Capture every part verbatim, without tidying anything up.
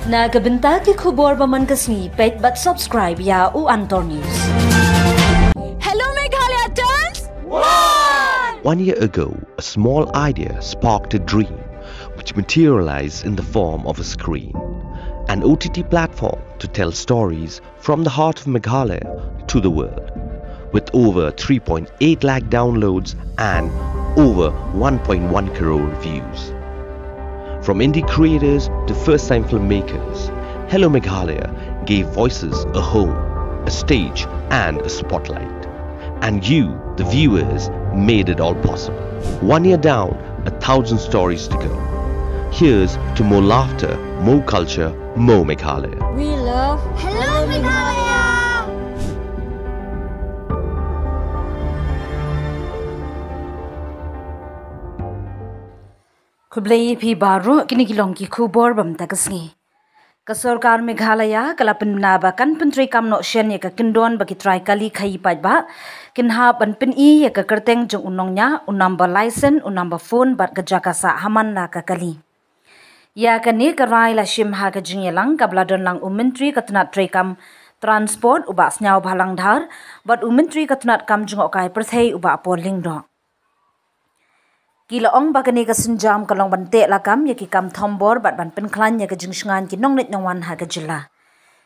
Na ka bynta ki khubor ba man ka sngi, peit bad subscribe ïa u Antor News. Hello Meghalaya turns one! One year ago, a small idea sparked a dream which materialized in the form of a screen, an O T T platform to tell stories from the heart of Meghalaya to the world, with over three point eight lakh downloads and over one point one crore views. From indie creators to first time filmmakers, Hello Meghalaya gave voices a home, a stage, and a spotlight. And you, the viewers, made it all possible. One year down, a thousand stories to go. Here's to more laughter, more culture, more Meghalaya. We love Hello Meghalaya! Khublei phi baroh, kine ki long ki khubor ba mynta ka sngi. Ka sorkar Meghalaya ka la pynbna ba kan pyntreikam noh shen ïa ka kyndon ba ki trai kali khaii paidbah kin hap ban pyni ïa ka kyrteng jong u nongñiah, u number license, u number phone bad ka jaka sah ha man la ka kali. Ïa kane ka rai la shim ha ka jingïalang kaba la don lang u Myntri ka tnat treikam Transport u Bah Sniawbhalang Dhar bad u Myntri ka tnat kam jngohkai pyrthei u Bah Paul Lyngdoh. Ki la ong ba kane ka sienjam ka long ban teh lakam ïa ki kam thombor bad ban pynkhlaiñ ïa ka jingshngaiñ ki nongleit nongwan ha ka jylla.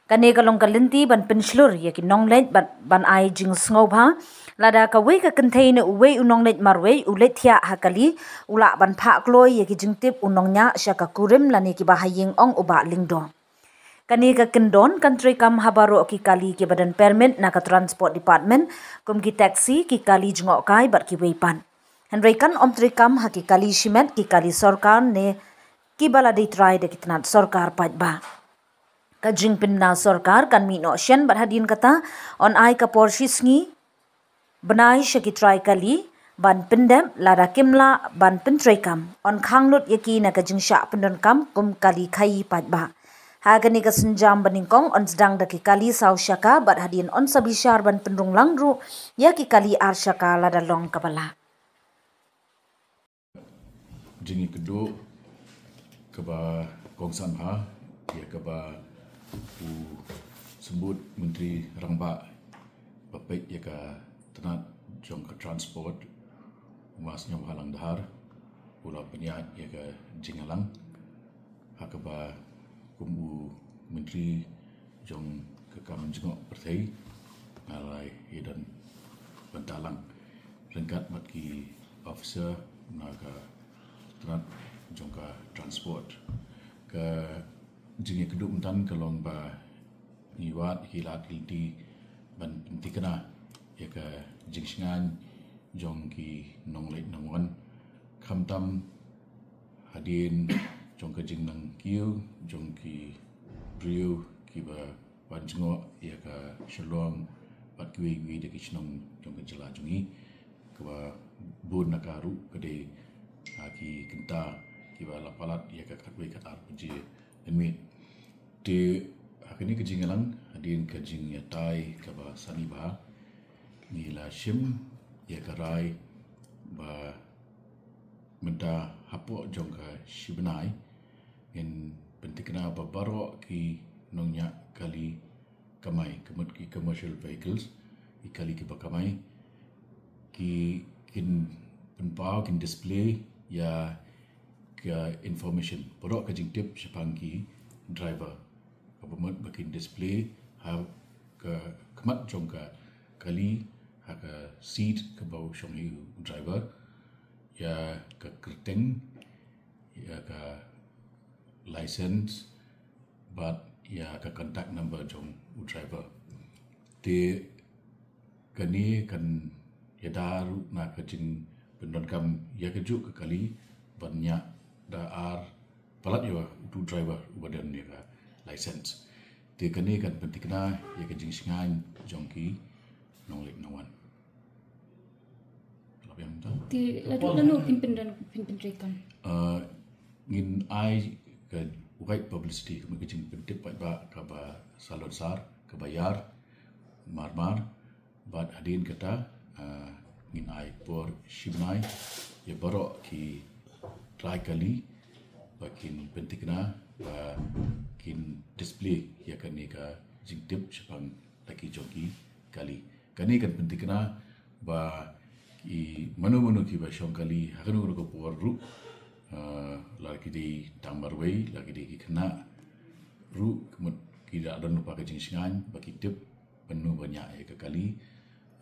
Kane ka long ka lynti ban pynshlur ïa ki nongleit bad ban ai jingsngewbha lada kawei ka kynthei ne uwei u nongleit marwei u leit thiah ha kali, u lah ban phah kloi ïa ki jingtip u nongñiah sha ka kurim lane kiba ha ïing, ong u Bah Lyngdoh. Kane ka kyndon kan treikam ha baroh ki kali kiba don permit na ka Transport Department, kum ki taxi, ki kali jngohkai bad kiwei pat. Hynrei kan ym treikam ha ki kali shimet, ki kali sorkar ne kiba la dei trai da ki tnat sorkar paidbah. Ka jingpynbna sorkar kan mih noh shen bad hadien kata yn ai ka por shisngi bnai sha ki trai kali ban pyndep, lada kim lah ban pyntreikam, yn khang lut ïa ki na ka jingshah pyndonkam kum kali khaii paidbah. Ha kane ka sienjam banyngkong yn sdang da ki kali saw shaka bad hadien yn sa bishar ban pynrung lang ruh ïa ki kali ar shaka lada long kaba lah. Jingïakynduh kaba kongsan bha ïa kaba u Symbud Myntri Rangbah ba peit ïa ka tnat jong ka Transport, u Bah Sniawbhalang Dhar, u la pynïaid ïa ka jingïalang ha kaba kum u Myntri jong ka kam jngoh pyrthei nga la ïadon bynta lang ryngkat bad ki officer na ka tnat jong ka Transport. Ka jingïakynduh mynta ka long ba ngi wad ki lad ki lynti ban pynthikna ïa ka jingshngaiñ jong ki nongleit nongwan, khamtam hadien jong ka jingnang kiew jong ki briew kiba wan jngoh ïa ka Shillong bad kiwei kiwei de ki shnong jong ka jylla jong ngi, kaba bun na ka ruh ka dei, ah, ki kynta kiba la palat ïa ka khatwei khatar baje mynmiet. Te ha kane ka jingïalang, hadien ka jingïatai kaba sani bha, ngi la shim ïa ka rai ba mynta hapoh jong ka shi bnai ngin pynthikna ba baroh ki nongñiah kali kamai, ka mut ki commercial vehicles, ki kali kiba kamai, ki kin pynpaw, kin display ïa ka information, baroh ka jingtip shaphang ki driver. Kaba mut ba kin display ha ka khmat jong ka kali, ha ka seat kaba u shong hi u driver, ïa ka kyrteng, ïa ka license bad ïa ka contact number jong u driver. Te kane kan ïada ruh na ka jingpyndonkam ïa kajuh ka kali ban ñiah da ar palat ïa utu u driver uba don ïa ka license. Te kane kan pynthikna ïa ka jingshngaiñ jong ki nongleit nongwan. Te lada lano phin pyndon, phin pyntreikam? Uh, ngin ai ka wide publicity, ka mut ka jingpyntip paidbah kaba salonsar, kaba ïar marmar, bad hadien kata, uh, ngin ai por shi bnai ïa baroh ki trai kali ba kin pynthikna ba kin display ïa kane ka jingtip shaphang la ki jong ki kali. Kane kan pynthikna ba ki mano mano kiba shong kali ha kano kano ka por ruh, ah, la ki dei tang marwei, la ki dei ki khynnah ruh, ka mut ki da don lypa ka jingshngaiñ ba ki tip mano ba ñiah ïa ka kali,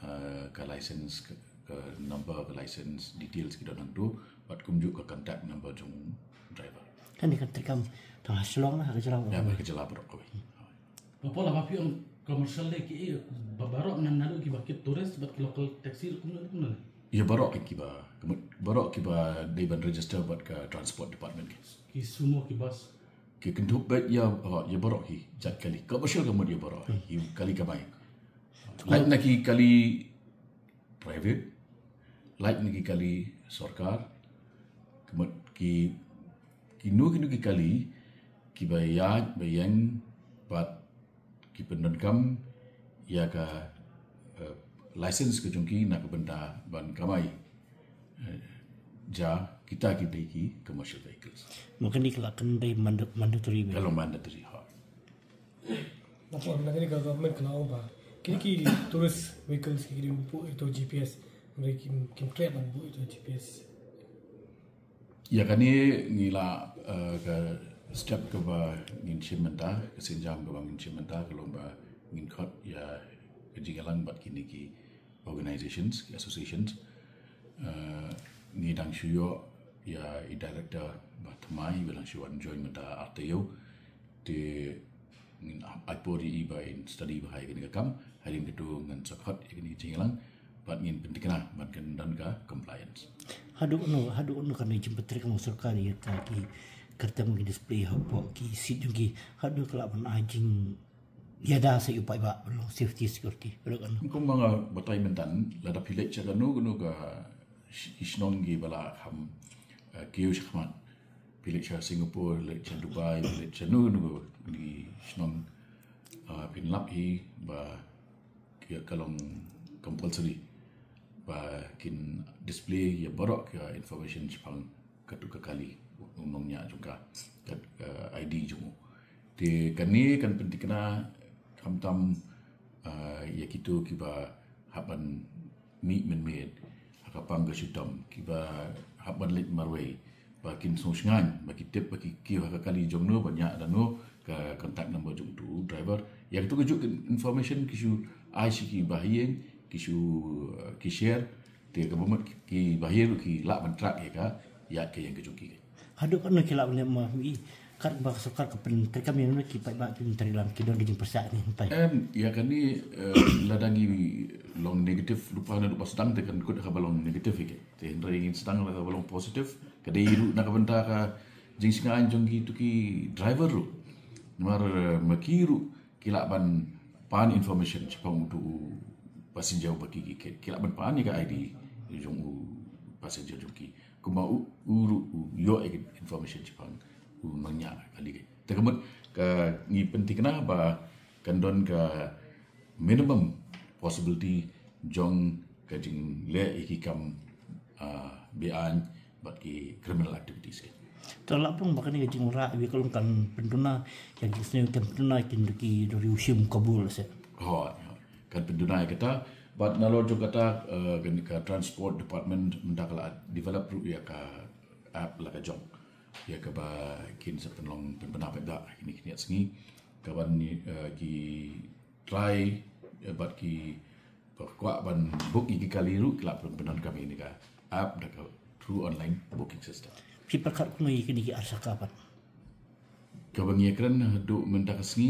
ah, ka license, ka, ka number ka license details ki don hangto, bad kumjuh ka contact number jong driver. Kane kan treikam tang ha Shillong la ha ka jylla. Ïa, bad ka jylla baroh kawei. Ba pula ba phi ong commercial de ki, eh, ba baroh ngan naduh kiba kit tourist bad ki local taxi ruh kumno kumno. Ïa baroh ki, kiba, ka mut baroh kiba dei ban register bad ka transport department ki. Ki sumo, ki bus. Ki kynthup bad ïa, oh, ïa baroh ki jait kali. Commercial ka mut ïa baroh. Hmm. Ki kali kamai. Lait na ki kali private, lait na ki kali sorkar, ka mut ki, kino kino ki kali kiba ïaid ba ïeng bad ki pyndonkam ïa ka, eh, license ka jong ki na ka bynta ban kamai, eh, ja kita ki dei ki commercial vehicles. Maka ni ka la kan dei manda-, mandatory. Ka long mandatory, ha. Napa na kane ka government ka la ong ba kine ki tourist vehicles ki dei ban buh ïa uto u G P S, hynrei kim, kim treh ban buh ïa uto u G P S. Ïa kane ngi la, eh, ka step kaba ngin shim mynta, ka sienjam kaba ngin shim mynta ka long ba ngin khot ïa ka jingïalang bad kine ki organizations, ki associations. Eh, ngi dang shu ïoh ïa i director ba thymmai, ba dang shu wan join mynta ar taïew. Te ngin ai por ïa i ba in study bha ïa kane ka kam. Hadien kata ngan sa khot ïa kane ka jingïalang bad ngin pynthikna ban kan don ka compliance. Haduh no, haduh no kan jingpyntrei ka sorkar ïa ka ki kyrteng ki display hapoh ki seat jong ki, haduh ka lah ban ai jing ïada sa ïa u paidbah ban long safety security. Haduh kan. Kumba nga batai mynta, lada phi leit sha kano kano ka sh-, ki shnong kiba la kham, eh, kiew shakhmat. Phi leit sha Singapore, leit sha Dubai, phi leit sha kano kano ki shnong, ah, phin lap hi ba ki, ka long compulsory ba kin display ïa baroh ka information shaphang katu ka kali, u nongñiah jong ka, ka, ka I D jong u. Te kane kan pynthikna khamtam, ah, ïa kito kiba hap ban mih mynmiet ha ka pang ka shitom, kiba hap ban leit marwei, ba kin sngewshngaiñ, ba ki tip, ba ki kiew ha ka kali jong no, ba ñiah da no, ka contact number jong uto u driver. Ïa kito ki juh ki information ki shu ai sha ki bahaïing, ki shu, eh, ki share, te kaba mut ki, ki bahaïing ruh ki lah ban track ïa ka ïaid ka ïeng ka jong ki. Haduh katno ki lah ban leh ma i, kat ba ka sorkar ka pyntreikam ïa no ki paidbah ki pyntrei lang, ki don ka jingpyrshah ne hynrei. Em, ïa kane, eh, lada ngi long negative lypa naduh ba sdang te kan kut ha kaba long negative hi ke. Te hynrei ngin sdang ha kaba long positive. Ka dei ruh na ka bynta ka jingshngaiñ jong kito ki driver ruh. Namar, eh, ma ki ruh ki lah ban pan information shaphang uto u passenger uba ki, ki, ki, ki lah ban pan ïa ka I D jong u passenger jong ki. Kumba u, u ruh u ïoh ïa ka information shaphang u nongñiah kali ka. Te ka mut ka ngi pynthikna ba kan don ka minimum possibility jong ka jingleh ïa ki kam, ah, be-aiñ bad ki criminal activities ki. Te la pung ba kane ka jingwanrah ïa ka long kan pynduna, ïa ki sniew kan pynduna kin ki dori u shim kabul se. Hooid, hooid. Kan pynduna ïa kata, bad nalor jong kata, eh, kane ka transport department mynta ka la develop ruh ïa ka app la ka jong. Ïa kaba kin sa pynlong pynbna paidbah kine ki niat sngi. Kaban, eh, ki try, eh, bad ki ba kwah ban book ïa ki kali ruh ki lah pyndonkam ïa kane ka app da ka through online booking system. Phi pyrkhat kumno ïa kine ki ar shaka pat? Kaba ngi ïakren haduh mynta ka sngi.